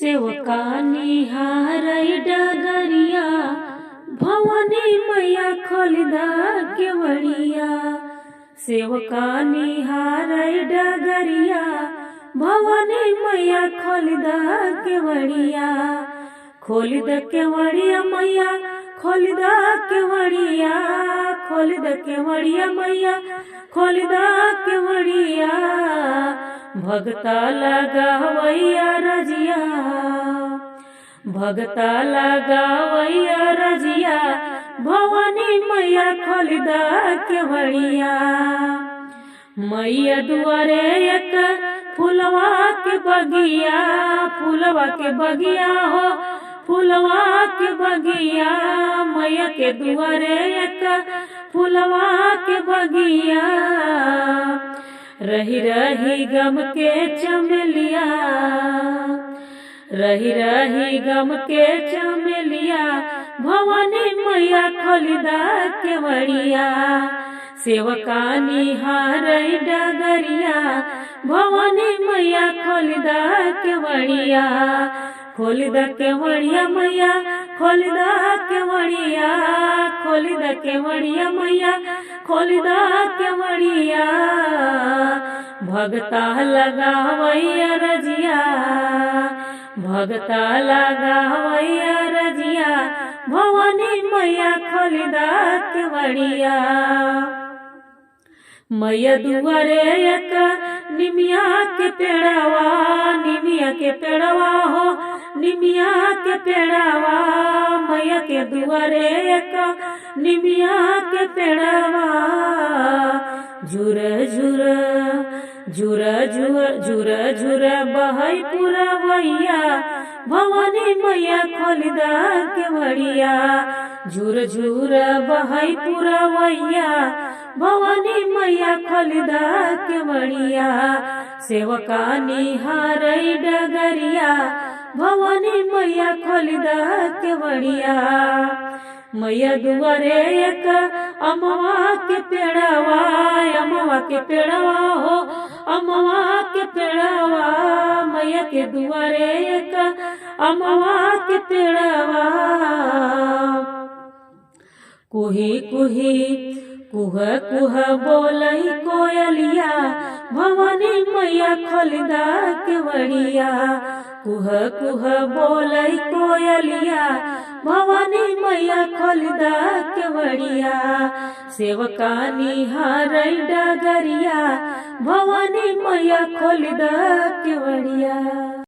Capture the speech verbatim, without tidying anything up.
सेवका निहारै डगरिया, भवानी मैया खोलि द केवड़िया। सेवका निहारै डगरिया, भवानी मैया खोलि द केवड़िया। खोलि द केवड़िया मैया, खोलि द केवड़िया, खोलि द केवड़िया मैया, खोलि द केवड़िया। भगता लगावै अरजिया, भगता लगावै अरजिया, भवानी मैया खोलि द केवड़िया। मैया दुआरे एक फुलवा के बगिया, फुलवा के बगिया हो, फुलवा के बगिया। मैया के दुआरे एक फुलवा के बगिया। रहि रहि गमके चमेलिया, रहि रहि गमके चमेलिया। भवानी मैया खोलि द केवड़िया। सेवका निहारै डगरिया, भवानी मैया खोलि द केवड़िया। खोलि द केवड़िया मैया, खोलि द केवड़िया, खोलि द केवड़िया मैया, खोलि द केवड़िया। भगता लगावै अरजिया, भगता लगावै अरजिया, भवानी मैया खोलि द केवड़िया। मैया दुआरे एक निमिया के पेड़वा, निमिया के पेड़वा हो, निमिया के पेड़वा। मैया के दुआरे एक निमिया के पेड़वा। झुर झुर, झुर झुर, झुर झुर बहै पुरवैया, भवानी मैया खोलि द केवड़िया। झुर झुर बहै पुरवैया, भवानी मैया खोलि द केवड़िया। सेवका निहारै डगरिया, भवानी मैया खोलि द केवड़िया। मैया दुआरे एक अमवा के पेड़वा, अमवा के पेड़वा हो, अमवा के पेड़वा। मैया के दुआरे एक अमवा के पेड़वा। कुही कुही, कुह कुह बोलै कोयलिया, भवानी मैया खोलि द केवड़िया। कुह कुह बोलै कोयलिया, भवानी मैया खोलि द केवड़िया। सेवका निहारै डगरिया, भवानी मैया खोलि द केवड़िया।